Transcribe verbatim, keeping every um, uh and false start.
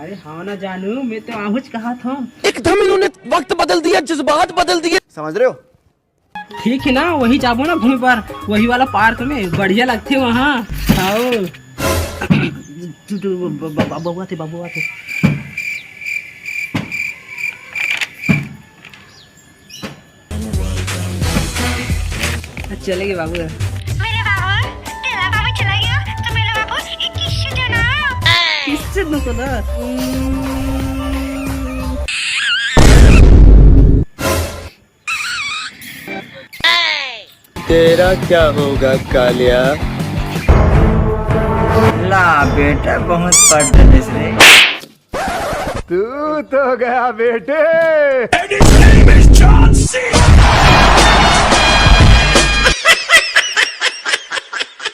अरे हाँ ना जानू, मैं तो आहूँच कहात हँव। एकदम इन्होंने वक्त बदल दिया, जज्बात बदल दिए। समझ रहे हो? ठीक है ना, वही जाबो ना घूमे बर, वही वाला पार्क में बढ़िया लगथे वहाँ। आओ। तू, तू, ब-, ब-, ब-, बबुआ थे, बबुआ थे। चले गए बाबू। मेरे बाबू, तेरा बाबू चला गया, तो मेरे बाबू एक किस्से देना। किस्से दो तो ना। तेरा क्या होगा कालिया? ला बेटा, बहुत पढ़ रे। तू तो गया बेटे।